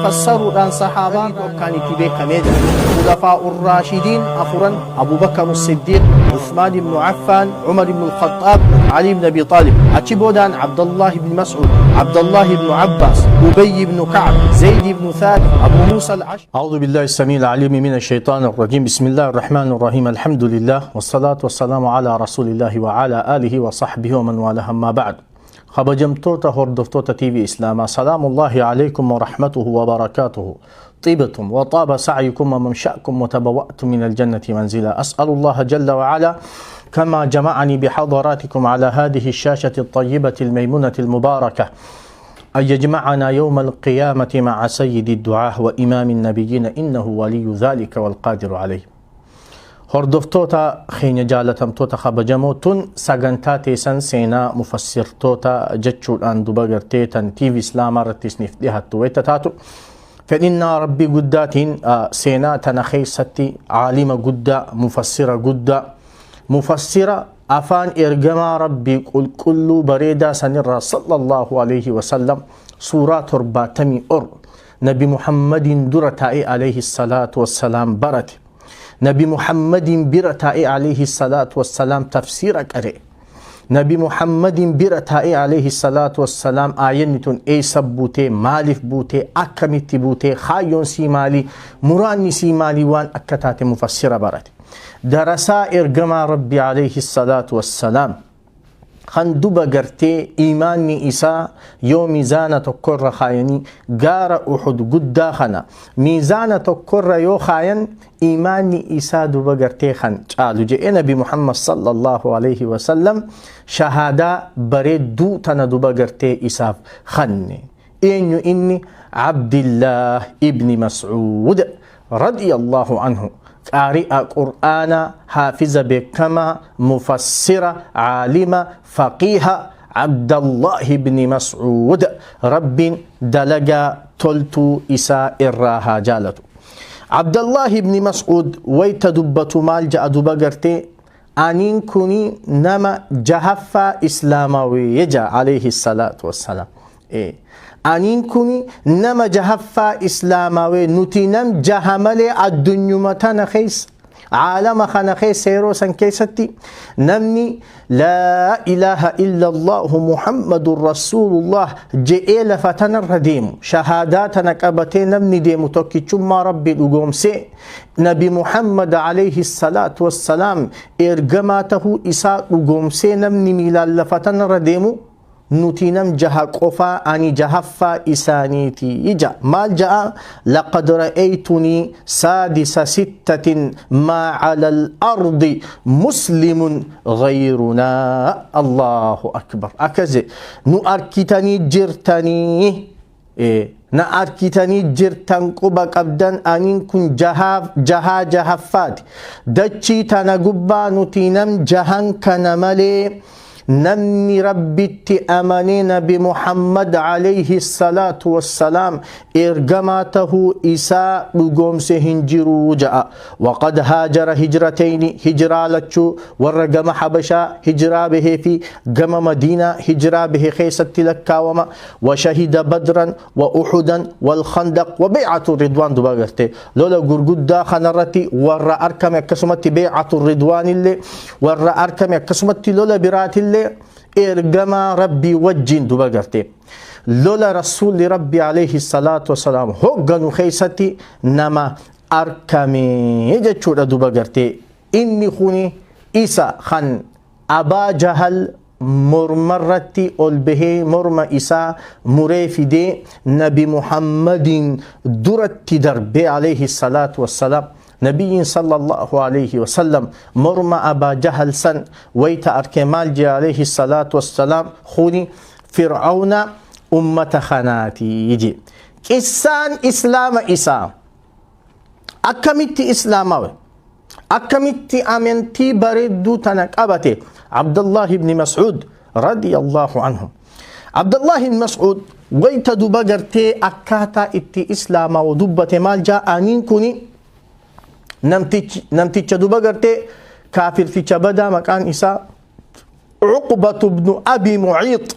Fassaruudhaan sahaabaan akkaan itti beekamee jira. Khulafaa'ur Raashidiin afuran Abubakar Siddiiq, Uthmaan ibn Affaan, Umar ibn Khaxxaab, Ali ibn Abi Xaalib. Achi boodaan Abdallah ibn Mas'ud, Abdallah ibn Abbaas, Ubay ibn Ka'b, Zayd ibn Thabit, Abu Musa al-Ash'ari. أعوذ بالله السميع العليم من الشيطان الرجيم. بسم الله الرحمن الرحيم. الحمد لله والصلاة والسلام على رسول الله وعلى آله وصحبه ومن والاه. ما بعد، kabajamtoota hordoftoota TV Islaamaa، سلام الله عليكم ورحمته وبركاته. طبتم وطاب سعيكم وممشاكم وتبوأتم من الجنة منزلا. أسأل الله جل وعلا كما جمعني بحضراتكم على هذه الشاشة الطيبة الميمونة المباركة أن يجمعنا يوم القيامة مع سيد الدعاة وإمام النبيين، إنه ولي ذلك والقادر عليه. Hordoftoota keenya jaalatamtoota kabajamoo, tun sagantaa teessan seenaa mufassirtoota jechuudhaan duba gartee tan TV Islaamaa irratti isiniif dhiyaattu wayita taatu, fedhinnaa Rabbii guddaatiin seenaa tana keessatti caalima guddaa, mufassira guddaa, mufassira afaan ergamaa Rabbii qulqulluu bareedaa sanirraa صلى الله عليه وسلم suuraa 70 ol Nabi Muhammadin dura taa'ee عليه الصلاة والسلام barate, Nabi Muhammadin bira taa'ee عليه الصلاة والسلام tafsiira qare, Nabi Muhammadin bira taa'ee عليه الصلاة والسلام aayanni tun eessa buutee, maaliif buutee, akkamitti buutee, kaayyoon sii maali, muraanni sii maali, waan akka taate mufassira barate, darasaa ergamaa Rabbi عليه الصلاة والسلام, kan duba gartee imaanni isaa yoo miizaana tokkorra kaayanii, gaara Uxud guddaa kana miizaana tokkorra yoo kaayan, imaanni isaa duba gartee kan caalu jedhee Nabi Muhammad صلى الله عليه وسلم shahaadaa bareedduu tana duba gartee isaaf kanne. Eenyu inni? Abdillah ibni Mas'uud رضي الله عنه, qaari'a Qur'aana, haafiza beekamaa, mufassira, caalima, faqiiha, Abdallahi ibni Mas'uud. Rabbiin dalagaa toltuu isaa irraa haa jaalatu. Abdallahi ibni Mas'uud wayta dubbatu maal ja'a duba gartee? Aniin kuni nama jahaffaa islaamawee ja'a عليه الصلاة والسلام. Aniin kuni nama jahaffaa islaamawee. Nuti nam jaha malee addunyuma tana keessa, caalama kana keessa, yeroo san keessatti namni لا إله إلا الله محمد رسول الله je'ee lafa tanarra deemu, shahaadaa tana qabatee namni deemu, tokkichummaa Rabbi dhugoomsee Nabi Muhammad عليه الصلاة والسلام ergamaa tahuu isaa dhugoomsee namni miilaan lafa tanarra deemu nuti nam jaha qofaa, ani jahaffaa isaaniiti ija. Maal ja'a? لقد رأيتني سادس ستة ما على الأرض مسلم غيرنا. الله أكبر. Akkas nu arkitanii jirtanii, na arkitanii jirtan, quba qabdan, aniin kun jahaa jahaffaati. Dachii tana gubbaa nuti nam jahan kana malee namni Rabbitti amanee Nabi Muhammad عليه الصلاة والسلام ergamaa tahuu isaa dhugoomse hin jiruu ja'a. وقد هاجر هجرتين, hijiraa lachuu, warra gama Habashaa hijiraa bahee fi gama Madiinaa hijiraa bahe keessatti lakkaawama. وشهد بدرا وأحدا والخندق وبيعة الرضوان. Duba garte lola gurguddaa kanarratti warra arkame, akkasumatti بيعة الرضوان illee warra arkame, akkasumatti lola biraatillee ergamaa Rabbii wajjin duba garte lola Rasuulli Rabbi عليه الصلاة والسلام hogganu keessatti nama arkame jechuudha. Duba gartee inni kuni isa kan Abaa Jahal mormarratti ol bahee morma isaa muree fidee Nabi Muhammadin duratti darbee عليه الصلاة والسلام. Nabiyyiin صلى الله عليه وسلم morma Abaa Jahal san wayta arke maal jee عليه الصلاة والسلام? Kuni Fir'auna ummata kanaati je. Qissaan islaama isaa, akkamitti islaamawe, akkamitti amantii bareedduu tana qabate Abdullah ibni Mas'ud رضي الله عنه? Abdullah ibn Mas'ud wayta duba gartee akkaataa itti islaamaa dubbate maal jaa? Aniin kuni namticha duba gartee kaafirticha badaa maqaan isaa Uqbatu ibnu Abi Muciix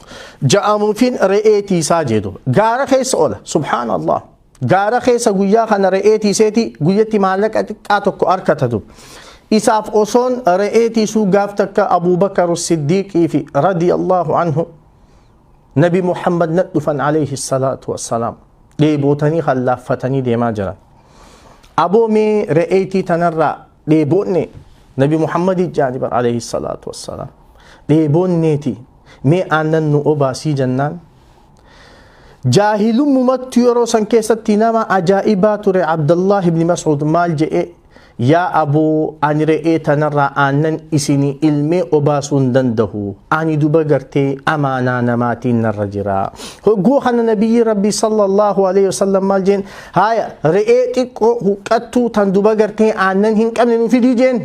ja'amuufin re'eetii isaa jedhu gaara keessa oola. Subhaanallah. Gaara keessa guyyaa kana re'ee tiiseeti guyyatti maallaqa xiqqaa tokko harkata duba. Isaaf osoon re'ee tiisuu gaaf takka Abuubakar Siddiiqii fi radiyallahu anhu Nabi Muhammad na dhufan alayhi salaatu wassalaam. Dheebootanii hallaaffatanii deemaa jiran. Aboo mee re'eetii tanarraa dheeboonne Nabi Muhammad jaani bar alayhi salaatu wassalaam. Dheeboonneeti mee aannan nu obaasii jennaan. Jaahilummaatti yeroo san keessatti nama ajaa'ibaa ture Abdullah ibn Mas'ud maal je'e yaa aboo ani re'ee tanarraa aannan isinii ilmee obaasuu hin danda'u ani duba gartee amaanaa namaatiin narra jira. Hogguu kana nabiyyi rabbi sallallahu alayhi wasallam maal jeen haaya re'ee xiqqoo huqqattuu tan duba gartee aannan hin qabne nu fidii jeen.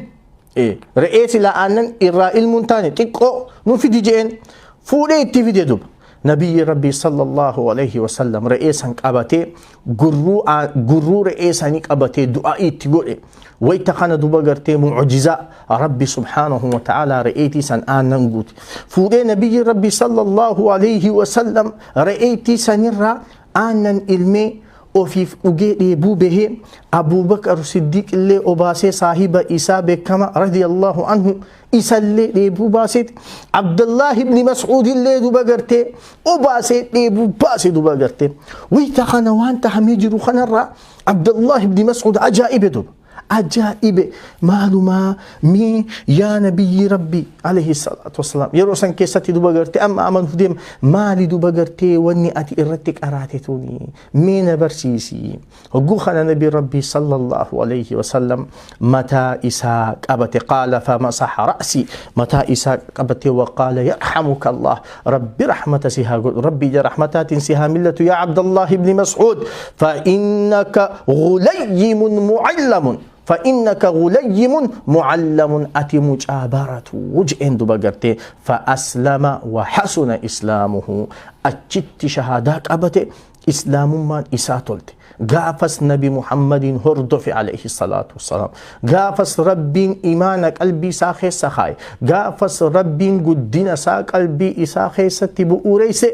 Re'ee silaa aannan irraa ilmuu hin taane xiqqoo nu fidi jeen fuudhee itti fide duba. Nabiyyi rabbi sallallahu alayhi wasallam re'ee san qabatee gurruu re'ee sanii qabatee du'aa itti godhe. Wayta kana duba gartee mucjizaa rabbi subhaanahu wa ta'ala re'eetii san aannan guute. Fuudhee nabiyyi rabbi sallallahu alayhi wasallam re'eetii sanirraa aannan ilmee ofiif dhugee dheebuu bahee Abuubakar Siddiiq illee obaasee saahiba isaa beekama radiyallahu anhu isallee dheebuu baaseeti. Abdullah ibn Mas'uud illee duba gartee obaasee dheebuu baase duba gartee. Wayta kana waan tahamee jiru kanarraa Abdullah ibn Mas'uud ajaa'ibe duba. Ajaa'ibe maalumaa mee yaa nabiyyi rabbi alayhi salaatu wassalaam yeroo san keessatti duba gartee amma amanuuf deema maali duba gartee wanni ati irratti qaraate tuni mee na barsiisi. Hogguu kana nabi rabbi sallallahu alayhi wasallam mataa isaa qabate qaala famasaxa ra'si mataa isaa qabate waqaala yarhamuka Allah rabbi rahmata si haa godhu rabbi ija rahmataatiin si haa millatu yaa Abdallah ibn Mas'uud fa'innaka gulayyimun mu'allamun فإنك غليم معلم أتي مجابرة وجئن دبا قرتي فأسلم وحسن إسلامه أجت شهادات أبتي إسلام من إساتولت قافس نبي محمد هردف عليه الصلاة والسلام قافس ربي إيمانك قلبي ساخي سخاي قافس ربي قدنا سا قلبي إساخي ستبؤ ريسي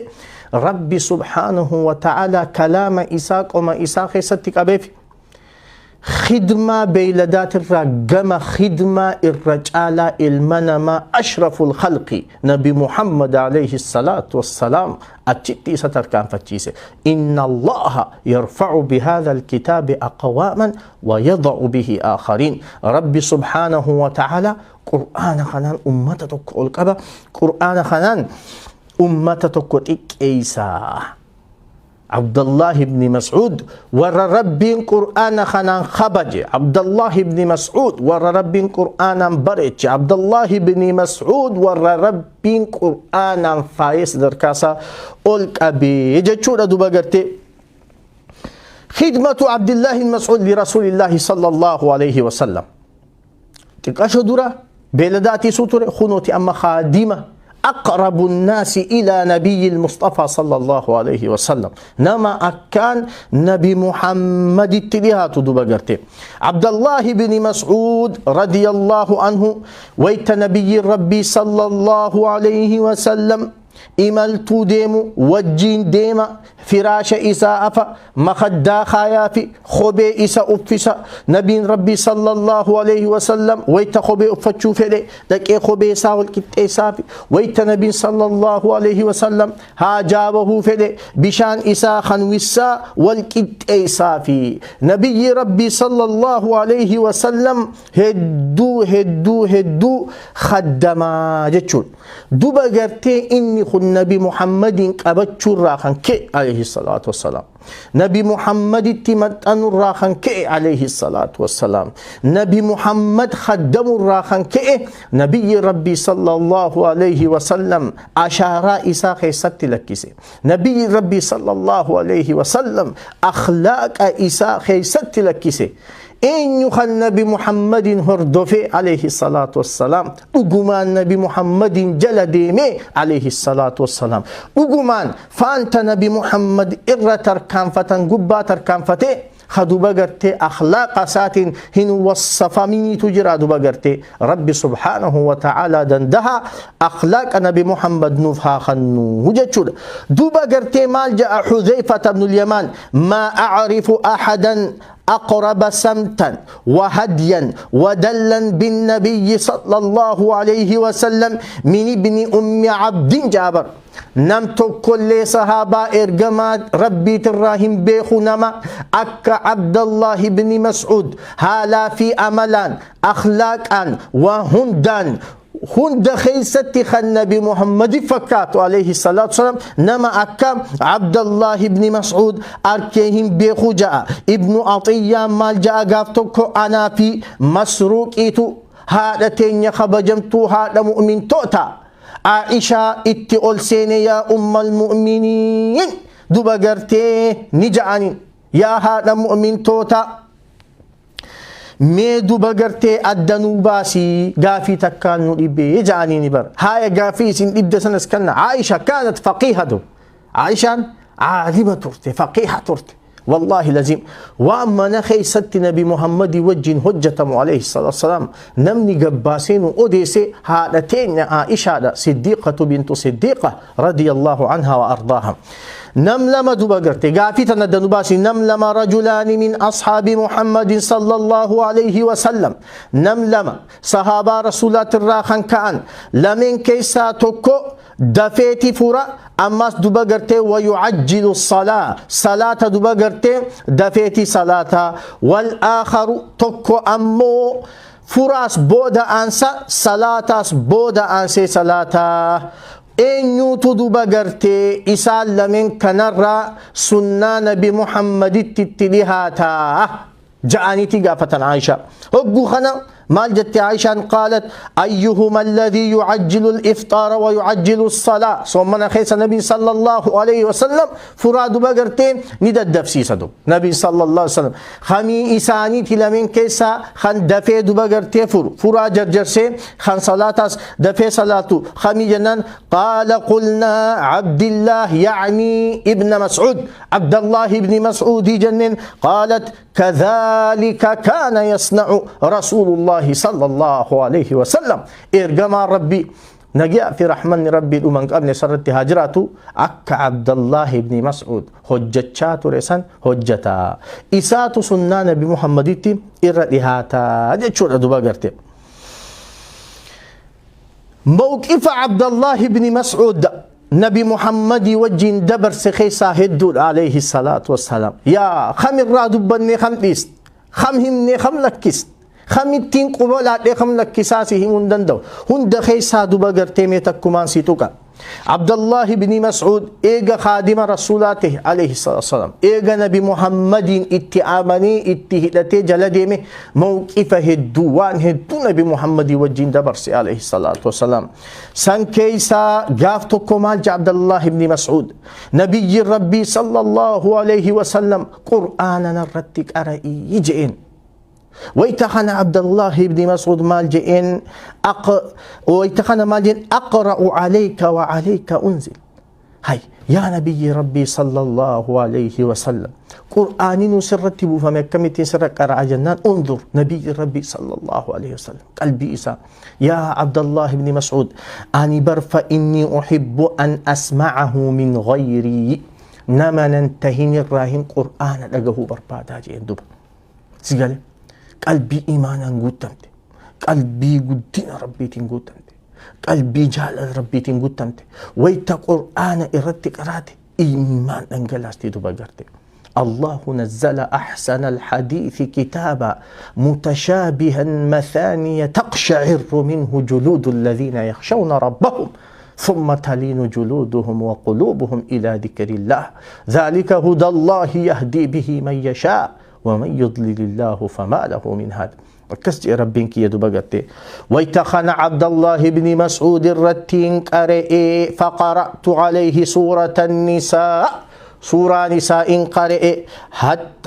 ربي سبحانه وتعالى كلام إساق وما إساخي ستك خدمة بيلدات الرقمة خدمة الرجالة المنما أشرف الخلق نبي محمد عليه الصلاة والسلام أتشتي ستر كان فتشيسي إن الله يرفع بهذا الكتاب أقواما ويضع به آخرين ربي سبحانه وتعالى قرآن خنان أمتك القبة قرآن خنان أمتك إيسا عبد الله بن مسعود ور ربي قرآن خنان خبج عبد الله بن مسعود ور ربي قرآن برج عبد الله بن مسعود ور ربي قرآن فايس دركاسا أولك أبي جتشورة دوبا خدمة عبد الله بن مسعود لرسول الله صلى الله عليه وسلم تقاشو دورة بلداتي سوتر خنوتي أما خادمة أقرب الناس إلى نبي المصطفى صلى الله عليه وسلم نما أكان نبي محمد اتلها تدوبا عبد الله بن مسعود رضي الله عنه ويت نبي ربي صلى الله عليه وسلم إملتو ديمو وجين ديما فراش إساء أفا مخدا خيافي خبي إساء أفسا نبي ربي صلى الله عليه وسلم ويت خبي أفتشو فلي دك خبي ساول كت إسافي ويت نبي صلى الله عليه وسلم ها جابه فلي بشان إساء خنوسا والكت إسافي نبي ربي صلى الله عليه وسلم هدو هدو هدو خدما جتشون دوبا قرتي إني خن نبي محمد قبتشو راخن كي عليه الصلاة والسلام نبي محمد تمتن راخن كي عليه الصلاة والسلام نبي محمد خدم راخن كي نبي ربي صلى الله عليه وسلم أشار إساق ست لكيسي نبي ربي صلى الله عليه وسلم أخلاق إساق ست لكيسي إن يخل نبي محمد هردفي عليه الصلاة والسلام أقمان نبي محمد جل ديمي عليه الصلاة والسلام أقمان فأنت نبي محمد إر تركان فتن قبا تركان فتي Ka duba gartee akhlaaqa isaatiin hin wassafaminiitu jira. Duba gartee Rabbi subhaanahu wa ta'aalaa dandaha akhlaaqa Nabi Muhammad nuuf haa kennuu jechuudha. Duba gartee maal ja'a Xudhayfata ibnul Yamaan? Maa acrifu ahadan أقرب سمتا وهديا ودلا بالنبي صلى الله عليه وسلم من ابن أم عبد جابر. Nam tokkollee sahaabaa ergamaa Rabbiitirraa hin beeku nama akka Abdallahi ibni Mas'ud, haalaa fi amalaan, akhlaaqaan, waa hundaan, hunda keeysatti kan Nabi Muhammadi fakkaatu alayhi salaatu wasalaam nama akka Abdallahi ibni Mas'ud arkee hin beeku ja'a. Ibnu Axiyyaan maal ja'a? Gaaf tokko anaa fi Masruuqiitu haadha teenya kabajamtuu, haadha mu'mintoota Aishaa itti ol seene. Yaa ummal mu'miniin, duba gartee ni ja'anin, yaa haadha mu'mintoota, mee duba gartee addanuu baasii, gaafii takkaan nu dhibee ja'anii ni bara. Haaya, gaafii isin dhibde sanas kanna. Aisha kaanat faqiihatu, Aishaan caalima turte, faqiiha turte. Wallaahi lazim, waan mana keeysatti Nabi Muhammadii wajjin hojjetamu alayhi salaatu wasalaam namni gabbaasee nu odeesse haadha teenya Aishaadha, Siddiiqatu bintu Siddiiqa radiyallahu anha wa ardaaha. Nam lama duba garte gaafii tana danu baasi. Nam lama, rajulaani min ashaabi Muhammadin sallallahu alayhi wasallam, nam lama sahaabaa Rasuulaatirraa kan ka'an, lameen keessaa tokko dafeeti fura, ammas duba gartee wayucajjilu salaa, salaata duba gartee dafeeti salaata. Wal aakharu, tokko ammoo furaas booda aansa, salaataas booda aansee salaataa. Eenyuutu duba gartee isaan lameen kanarraa sunnaa Nabi Muhammaditti itti dhihaataa ja'aniiti gaafatan Aisha. Hogguu kana maal jette Aishaan? Qaalat: ayyuhuma alladhii yucajjilu al-iftaara wa yucajjilu as-salaa. Soomana keessa Nabiin sallallahu alayhi wasallam furaa duba gartee ni daddafsiisa. Dub Nabiin sallallahu alayhi wasallam kamii isaaniiti lameen keessaa kan dafee duba gartee furu, furaa jarjarsee kan salaataas dafee salaatu kamii jennaan, qaala: qulnaa Abdillah, yacni ibna Mas'ud, Abdallah ibni Mas'udi jenneen. Qaalat: كذلك كان يصنع رسول الله صلى الله عليه وسلم. إرجما ربي نجا في رحمن ربي ومن قبل سرت هاجراتو أك عبد الله بن مسعود هجتشات رسان هجتا إسات سنة نبي محمد إردهاتا جتشور أدوبا. موقف عبد الله بن مسعود نبي محمد وجين دبر سخيسا هدود عليه الصلاة والسلام. يا خم الرادو بني خم إست خم همني خم لكست خم التين قبلات خم لكساسي هم دندو هند خيسا دوبا قرتي تكمان سيتوكا. عبد الله بن مسعود إيغا خادم رسولاته عليه الصلاة والسلام، إيغا نبي محمد اتعامني اتهدتي جلديمي، موقف هدوان هدو نبي محمد وجين دبرسي عليه الصلاة والسلام. سان كيسا قافتو كمال عبد الله بن مسعود نبي ربي صلى الله عليه وسلم قرآن نرتك أرأي جئين. ويتخن عبد الله بن مسعود مال جئين ويتخن مال جئين: أقرأ عليك وعليك أنزل؟ هاي يا نبي ربي صلى الله عليه وسلم، قرآن سرتب فما كمتين سر قرأ جنان. انظر نبي ربي صلى الله عليه وسلم قلبي إسا: يا عبد الله بن مسعود، أني بر فإني أحب أن أسمعه من غيري. نما ننتهي الراهن قرآن لقه بربادا جئين. دب سيقال qalbii imaanaan guutamte, qalbii guddina Rabbiitiin guutamte, qalbii jaalala Rabbiitiin guutamte, wayta Qur'aana irratti qaraate imaan dhangalaastee duba garte. الله نزل أحسن الحديث كتابا متشابها مثانية تقشعر منه جلود الذين يخشون ربهم ثم تلين جلودهم وقلوبهم إلى ذكر الله ذلك هدى الله يهدي به من يشاء ومن يضلل الله فما له من هاد. ركزت ربك يا دبقتي. ويتخن عبد الله بن مسعود الرتين قرئ: فقرأت عليه سورة النساء، سورة نساء قرئ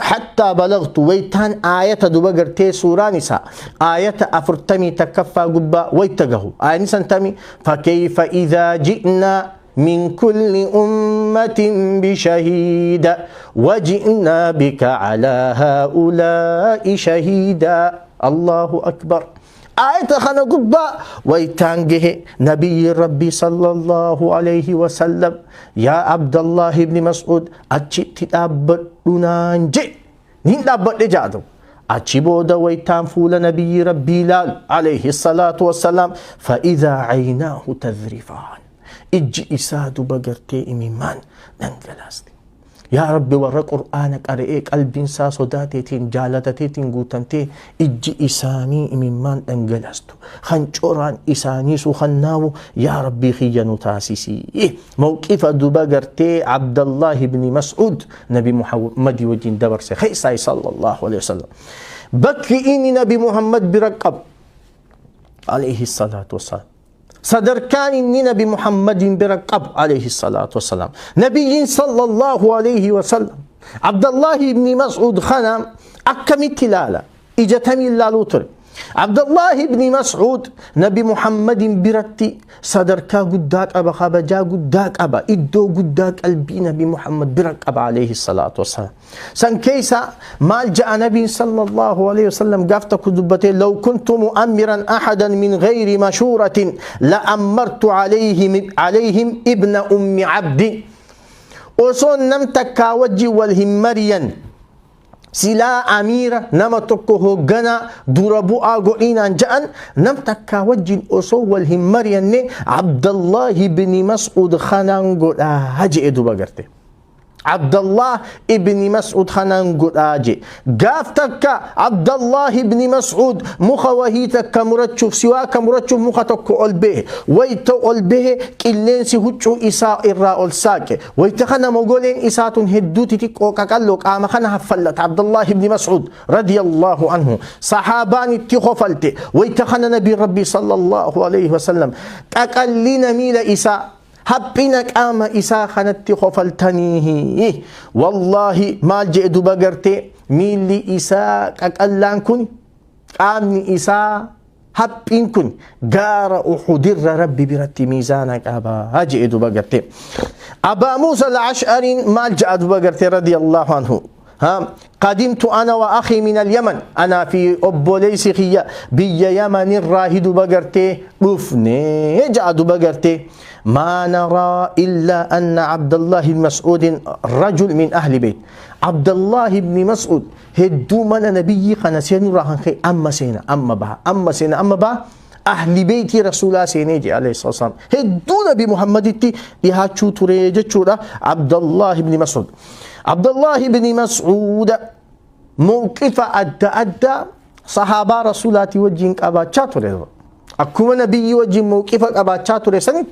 حتى بلغت، ويتان آية دبقرتي سورة نساء آية أفرتمي تكفى قبا ويتقه آية نسان تمي: فكيف إذا جئنا من كل أمة بشهيد وجئنا بك على هؤلاء شهيدا. الله أكبر. آية خنا قبا ويتانجه نبي ربي صلى الله عليه وسلم يا عبد الله بن مسعود أتشي تأبدنا نين أبد جادو achi booda waytaan fuula nabiyyi rabbii laalu alayhi salaatu wassalaam fa'idhaa caynaahu tadrifaan ijji isaa duba gartee imimmaan dhangalaasti. Yaa Rabbi, warra qur'aana qara'ee qalbiin isaa sodaateetiin jaalatateetiin guutamtee ijji isaanii imimmaan dhangalaastu hancoraan isaanii suhannaawu, yaa Rabbii kiyya nu taasisii. Mawqifa duba gartee Abdallah ibni Mas'ud nabi Muhammadii wajjin dabarse keessaa sallallahu alaihi wasallam bakki inni nabi Muhammad bira qabu alayhi salaatu wassalaam, sadarkaan inni nabi Muhammadin bira qabu alayhi salaatu wassalaam, nabiyyiin sallallahu alayhi wasallam Abdallahi ibni Mas'ud kana akkamitti ilaala, ija tamiin ilaaluu ture? Abdallahi ibni Mas'ud nabi Muhammadin biratti sadarkaa guddaa qaba, kabajaa guddaa qaba, iddoo guddaa qalbii nabi Muhammad bira qaba alayhi salaatu wassalaam. San keessa maal ja'a nabiin sallallahu alayhi wasallam gaaf tokko dubbatee? لو كنت مؤمرا أحدا من غير مشورة لأمرت عليهم ابن أم عبد. Osoon nam takkaa wajji wal hin mariyan silaa amiira nama tokko hoogganaa dura bu'aa godhinaan ja'an, nam takkaa wajjin osoo wal hin mariyanne Abdallahi ibni Mas'ud kanaan godhaa je'e. Duba garte Abdallah ibni Mas'ud kanaan godhaa je. Gaaf takka Abdallah ibni Mas'ud muka wahii takka murachuuf, siwaaka murachuuf muka tokko ol bahe. Wayta ol bahe qilleensi huccuu isaa irraa ol saaqe. Wayta kana mogoleen isaa tun hedduu xixiqqoo qaqalloo qaama kana haffallata Abdallah ibni Mas'ud radiyallahu anhu. Sahaabaan itti kofalte. Wayta kana nabi Rabbi sallallahu alayhi wasallam qaqallina miila isaa, haphina qaama isaa kanatti kofaltaniihi, wallaahi maal jedhe duba gartee, miilli isaa qaqallaan kun, qaamni isaa haphiin kun gaara Uhudirra Rabbi biratti miizaana qaba jedhe duba gartee. Abaa Muusa al-Ash'ariin maal jedha duba gartee radiyallahu anhu? ها قدمت أنا وأخي من اليمن، أنا في أبوليس خيا بي يمن الراهد بقرتي رفني جعد بقرتي ما نرى إلا أن عبد الله بن مسعود رجل من أهل بيت. عبد الله بن مسعود هدو من نبي خنا سين راهن خي أما سينا أما بها أما سينا أما بها أهل بيت رسول الله سينيجي عليه الصلاة والسلام، هدو نبي محمد تي لها تريجة. عبد الله بن مسعود، عبد الله بن مسعود موقف أدى أدى صحابة رسولاتي وجين أبا تشاتوري أكما نبي وجين موقف أبا تشاتوري سنت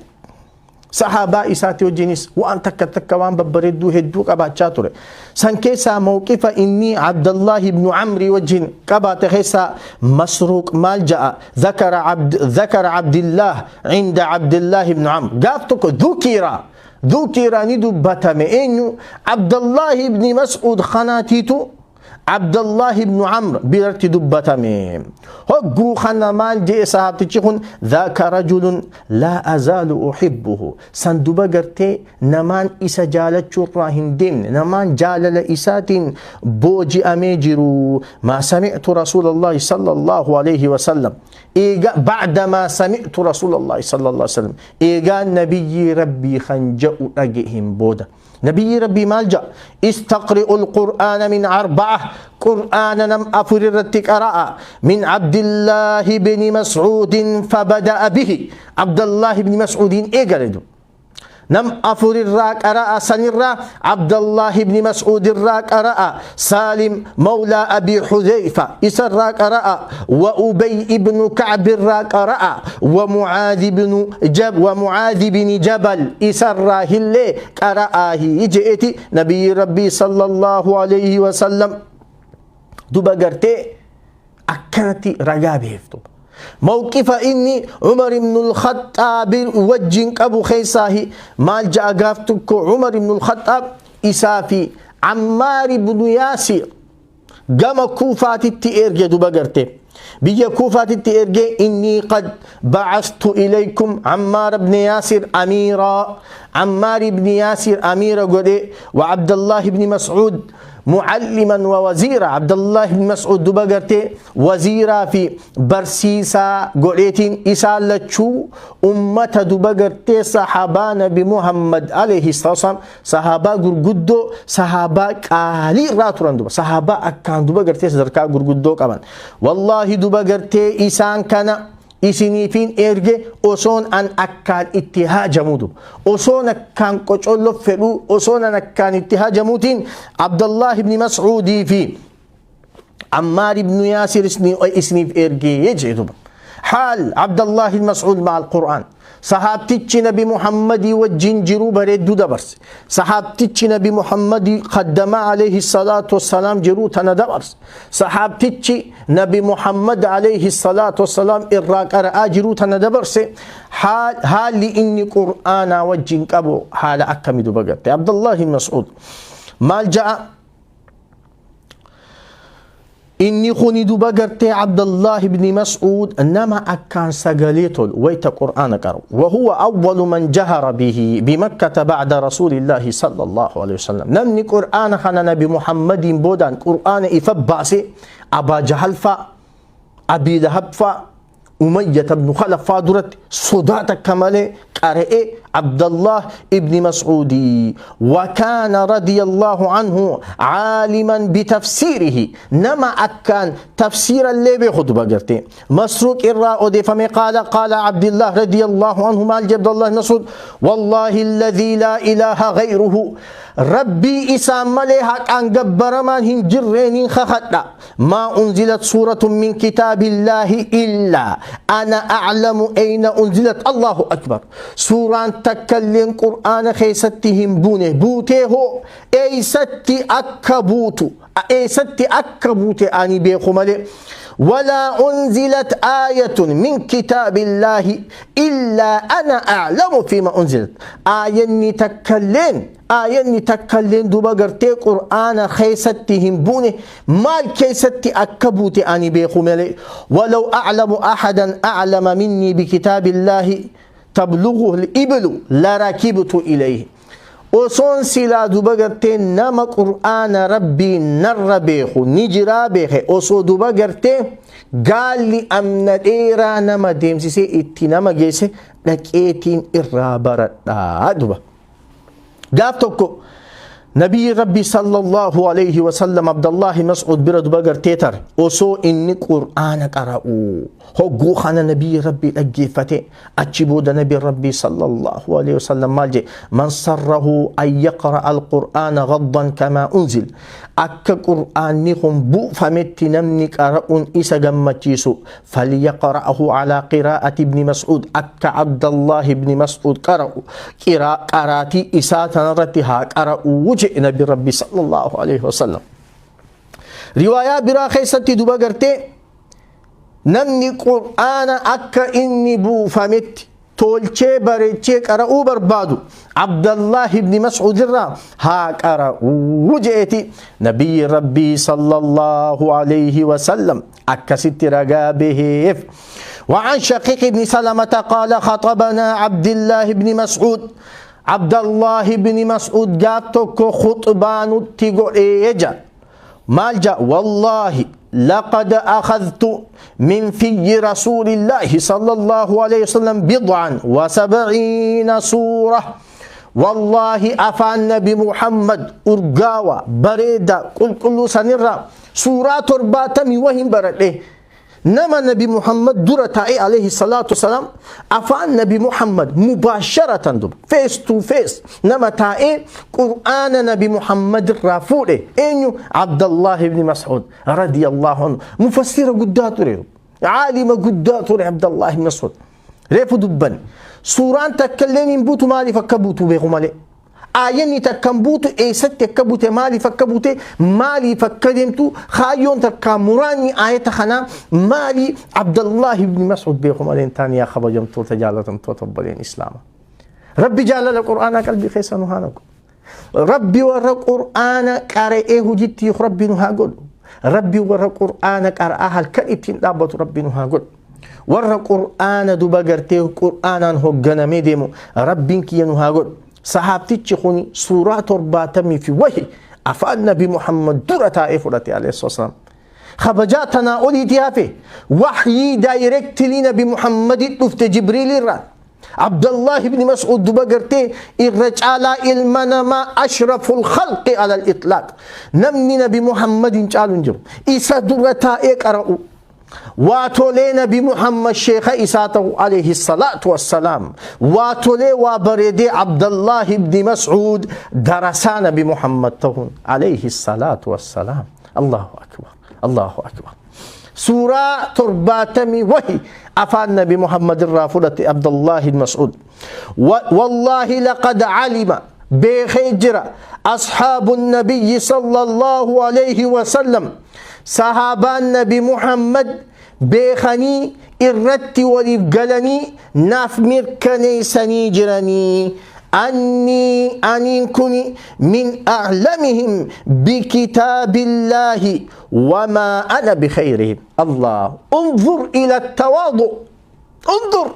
صحابة إساتي وجينيس وأن تك تك وان ببردو هدو أبا تشاتوري سن كيسا. موقف إني عبد الله بن عمرو وجين قبا تخيسا مسروق مالجأ ذكر عبد الله عند عبد الله بن عمرو قافتك ذكر ندبتم إنه عبد الله بن مسعود خناتيتو عبد الله بن عمرو بيرتي دبتم هقو خنا مال جي صحابتي ذاك رجل لا أزال أحبه. سندوبا قرتي نمان إسا جالت شراهن دين نمان جالل إسات بوجي أميجرو ما سمعت رسول الله صلى الله عليه وسلم إيجا بعدما سمعت رسول الله صلى الله عليه وسلم إيجا نبي ربي خنجأ أجئهم بودا نبي ربي مالجأ استقرئوا القرآن من أربعة، قرآن نم أفررتك أراء من عبد الله بن مسعود فبدأ به. عبد الله بن مسعود إيجا نم أفر الراك أراء سنرا عبد الله بن مسعود الراك أراء سالم مولى أبي حذيفة إسراك أراء وأبي بن كعب الراك أراء ومعاذ بن جبل إسراه اللي أراءه جئتي نبي ربي صلى الله عليه وسلم. دوبا قرتي أكنتي رقابه. موقف إني عمر بن الخطاب وجن أبو خيساه مال جاء قافتك عمر بن الخطاب إسافي عمار بن ياسر قام كوفات التئر جدو بقرته Biyya Kuufaatitti ergee, "Innii qad ba'astu ilaykum Ammaar ibn Yaasir amiiraa." Ammaar ibn Yaasir amiira godhe, wa Abdallah ibn Mas'uud mucalliman wa waziira. Abdallah ibn Mas'uud duba gartee waziiraa fi barsiisaa godheetiin isaan lachuu ummata duba gartee sahabaa Nabi Muhammad alayhi salaam, sahabaa gurguddoo, sahabaa qaalii irraa turan, duba sahabaa akkaan duba gartee sadarkaa gurguddoo qaban. Wallaahi, duba gartee isaan kana isiniifin erge, osoon an akkaan itti haajamuu, duba osoon akkaan qocollo fedhu, osoon an akkaan itti haajamuutiin Abdallah ibn Mas'uudii fi Ammaar ibn Yaasir isiniif ergee jee duba. Haal Abdallah ibn Mas'uud ma'a al-Qur'aan. Sahaabtichi Nabi Muhammadii wajjin jiruu bareedduu dabarse. Sahaabtichi Nabi Muhammadii khaddamaa alayhi salaatu wassalaam jiruu tana dabarse. Sahaabtichi Nabi Muhammad alayhi salaatu wassalaam irraa qara'aa jiruu tana dabarse. Haalli inni Qur'aanaa wajjin qabu haala akkamii duba garte? Abdallah ibn Mas'uud maal ja'a? Inni kuni duba gartee Abdallah ibn Mas'uud nama akkaan sagalee tolu wayta Qur'aana qaru. وهو أول من جهر به بمكة بعد رسول الله صلى الله عليه وسلم. Namni Qur'aana kana Nabi Muhammadin boodaan Qur'aana ifa baase Abaa Jahal fa'a, Abii Lahab fa'a, Umayyah ibn Khalaf fa'a duratti sodaa takka malee qara'e Abdallah ibn Mas'uudi. وكان رضي الله عنه عالما بتفسيره. Nama akkaan tafsiira illee beeku duba garte. Masruuq irraa odeeffame, قال قال عبد الله رضي الله عنه. Maal jedhe Abdallah ibn Mas'uud? والله الذي لا إله غيره, Rabbii isaan malee haqaan gabbaramaan hin jirreeniin kakadha, ما أنزلت سورة من كتاب الله إلا أنا أعلم أين أنزلت. الله أكبر. Suuraan takkalleen Qur'aana keessatti hin buune, buutee hoo eeysatti akka buutu, eessatti akka buute ani beeku malee. ولا أنزلت آية من كتاب الله إلا أنا أعلم فيما أنزلت. Aayanni takkalleen, aayanni takkalleen duba gartee Qur'aana keessatti hin buune, maal keessatti akka buute ani beeku malee. ولو أعلم أحدا أعلم مني بكتاب الله تبلغه الإبل لركبت إليه. Osoon silaa duba gartee nama Qur'aana Rabbii narra beeku ni jiraa beeke, osoo duba gartee gaalli amna dheeraa nama deemsisee itti nama geesse dhaqeetiin irraa baradhaa duba. Gaaf tokko Nabiyyi Rabbi sallallahu alayhi wasallam Abdallahi Mas'ud bira duba gartee tare osoo inni Qur'aana qara'u. Hogguu kana Nabiyyi Rabbi dhaggeeffate. Achi booda Nabi Rabbi sallallahu alayhi wasallam maal jedhe? من سره أن يقرأ القرآن غضا كما أنزل. Akka Qur'aanni kun buufametti namni qara'uun isa gammachiisu, فليقرأه على قراءة ابن مسعود. Akka Abdallah ibn Mas'ud qara'u, qaraatii isaa tanarratti haa qara'u jedhe Nabi Rabbi sallallahu alayhi wasallam. Riwaayaa biraa keessatti duba gartee namni Qur'aana akka inni buufametti tolchee bareechee qara'uu barbaadu Abdallah ibn Mas'ud irraa haa qara'uu je'eeti Nabiyyi Rabbii sallallahu alayhi wasallam akkasitti ragaa baheef. وعن شقيق بن سلمة قال خطبنا عبد الله بن مسعود. عبد الله بن مسعود gaaf tokko خطبة nutti godhee ja. Maal ja? والله لقد أخذت من في رسول الله صلى الله عليه وسلم 77 سورة. والله, afaan Nabi Muhammad urgaawa bareeda qulqulluu sanirraa suuraa 70 wahin baradhe. Nama Nabi Muhammad dura taa'ee alayhi salaatu wasalaam afaan Nabi Muhammad mubaasharatan duba face to face nama taa'ee Qur'aana Nabi Muhammad irraa fuudhe eenyu? Abdallah ibn Mas'ud radiyallahu anhu. Mufassira guddaa ture, caalima guddaa ture Abdallah ibn Mas'ud. Reefu dubban suuraan takka illeen hin buutu, maaliif akka buutu beeku malee. Aayanni takkan buutu, eessatti akka buute, maaliif akka buute, maaliif akka deemtu, kaayyoon takka muraanni aayata kanaa maali, Abdallah ibn Mas'ud beeku malee hin taane. Yaa kabajamtoota jaalatamtoota obboleen Islaama, Rabbi jaalala Qur'aanaa qalbii keessa nu haa naqu. Rabbi warra Qur'aana qara'ee hojitti Rabbi nu haa godhu. Rabbi warra Qur'aana qara'aa halkan ittiin dhaabbatu Rabbi nu haa godhu. Warra Qur'aana duba gartee Qur'aanaan hogganamee deemu Rabbiin kiyya nu haa godhu. Sahaabtichi kun suuraa 70 fi wahi afaan Nabi Muhammad dura taa'ee fudhate alayhi salaam. Kabajaa tanaa oliitii hafe wahyii daayireektilii Nabi Muhammadii dhufte Jibriil irraa. Abdallah ibn Mas'ud duba gartee irra caalaa ilma namaa ashraful khalqi alal itlaaq. Namni Nabi Muhammadin caalu hin jiru. Isa dura taa'ee qara'u. Waa tolee Nabi Muhammad sheekha isaa ta'u alayhi salaatu wassalaam. Waa tolee waa bareedee Abdallah ibn Mas'ud darasaa Nabi Muhammad ta'uun alayhi salaatu wassalaam. Allahu akbar. Allahu akbar. Suuraa 70 wahi afaan Nabi Muhammad irraa fudhate Abdallah ibn Mas'ud. Wallahi laqad alima beekee jira ashaabu nabiyyi sallallahu alayhi wasallam sahaabaan Nabi Muhammad beekanii irratti waliif galanii naaf mirkaneessanii jiranii annii aniin kuni min a'lamihim bikitaabillaahi wamaa ana bikhayrihim. Allah unzur ila tawaadu unzur.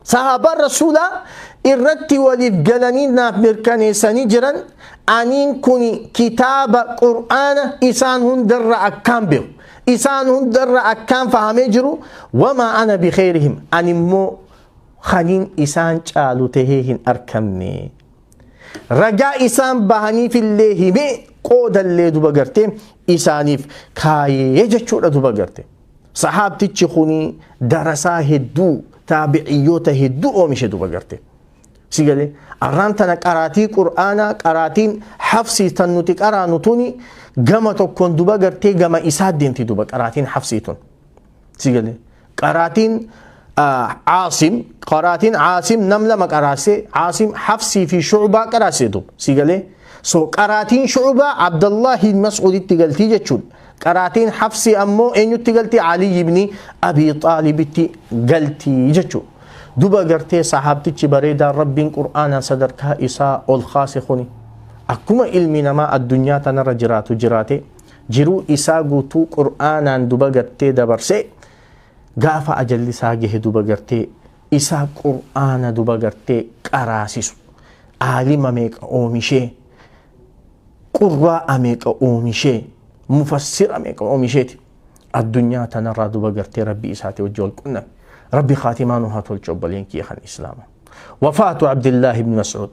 Sahaabaan Rasuulaa irratti waliif galanii naaf mirkaneessanii jiran aniin kuni kitaaba Qur'aana isaan hundarra akkaan beeku. Isaan hundarra akkaan fahamee jiru wamaa ana bikheyrihim ani immoo kaniin isaan caalu tahee hin arkamne. Ragaa isaan bahaniifillee himee qoodallee duba gartee isaaniif kaayee jechuudha duba garte. Sahaabtichi kuni darasaa hedduu taabiciyyoota hedduu oomishe duba garte. Si galee arraan tana qaraatii Qur'aanaa qaraatiin hafsii tan nuti qaraanu tuni gama tokkoon duba gartee gama isaa deemti duba qaraatiin hafsii tun. Si galee qaraatiin Aasim qaraatiin Aasim nam lama qaraasee Aasim hafsii fi shucbaa qaraasee duba. Si galee so qaraatiin shucbaa Abdallahi Mas'uuditti galtii jechuudha. Qaraatiin Hafsii ammoo eenyutti galti? Aliyyi ibni Abii Xaalibitti galti jechuudha. Duba gartee sahaabtichi bareedaan Rabbiin Qur'aanaan sadarkaa isaa ol kaase kuni akkuma ilmi namaa addunyaa tanarra jiraatu jiraate jiruu isaa guutuu Qur'aanaan duba gartee dabarsee gaafa ajalli isaa gahe duba gartee isaa Qur'aana duba gartee qaraasisu aalima meeqa oomishee qurraa'a meeqa oomishee mufassira meeqa oomisheeti addunyaa tanarraa duba gartee rabbi isaati wajji wal qunname rabbi khaatimaa nu haa tolchu obboleen kiyya kan islaama. Wafaatu Abdillaahi ibn Mas'uud.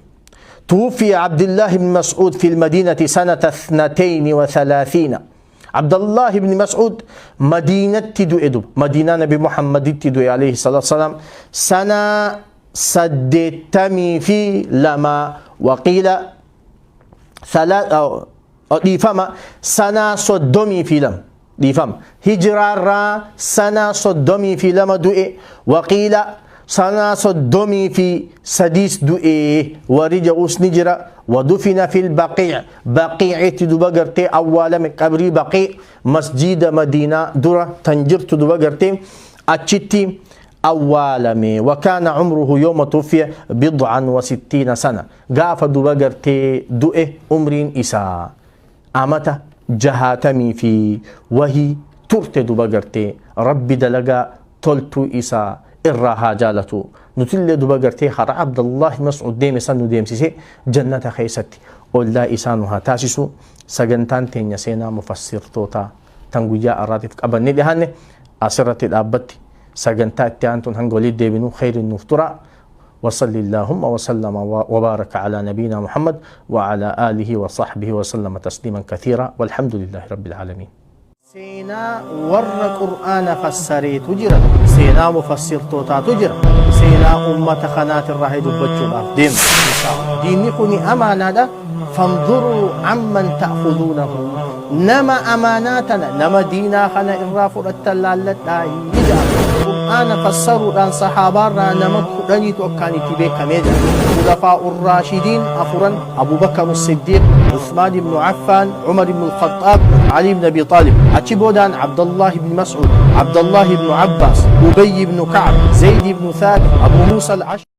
توفي عبد الله بن مسعود في المدينة سنة 32. عبد الله بن مسعود مدينة تدو مدينة نبي محمد تدو عليه الصلاة والسلام سنة 82 وقيل dhiifama sanaa 32 dhiifama hijiraarraa sanaa 32 du'e waqiila sanaa 33 du'e warri jedhus ni jira. Wadufina fil baqiic baqiicitti duba gartee awwaalame qabrii baqiic masjiida madiinaa dura tan jirtu duba gartee achitti awwaalame. Wakaana cumruhu yooma tuwfiya bidcan wa sittiina sana gaafa duba gartee du'e umriin isaa amata 60 fi wahii turte duba gartee. Rabbi dalagaa toltuu isaa irraa haa jaalatu. Nutillee duba gartee karaa Abdallahi Mas'ud deeme san nu deemsise jannata keessatti ollaa isaa nu haa taasisu. Sagantaan teenya seenaa mufassirtootaa tan guyyaa har'aatiif qabannee dhiyaanne asirratti dhaabbatti. Sagantaa itti aantuun hanga walitti deebinu kheyriin nuuf tura. وصلي اللهم وسلم وبارك على نبينا محمد وعلى آله وصحبه وسلم تسليما كثيرا والحمد لله رب العالمين. Seenaa warra Qur'aana fassareetu jira. Seenaa mufassirtootaatu jira. Seenaa ummata kanaatirraa dubbachuudhaaf deemna. Diinni kuni amaanaadha. Fanzuruu amman ta'khuduunahu. Nama amaanaa tana nama diinaa kana irraa fudhattan laalladhaa jedha. Qur'aana fassaruudhaan sahaabaarraa nama 10tu akkaan itti beekamee jira. Khulafaa'ur Raashidiin afuran Abu Bakr Siddiq, Uthman ibn Affan, Umar ibn al-Khattab, Ali ibn Abi Talib. Achi boodaan Abdullah ibn Mas'ud, Abdullah ibn Abbas, Ubay ibn Ka'b, Zayd ibn Thabit, Abu Musa al-Ash'ari.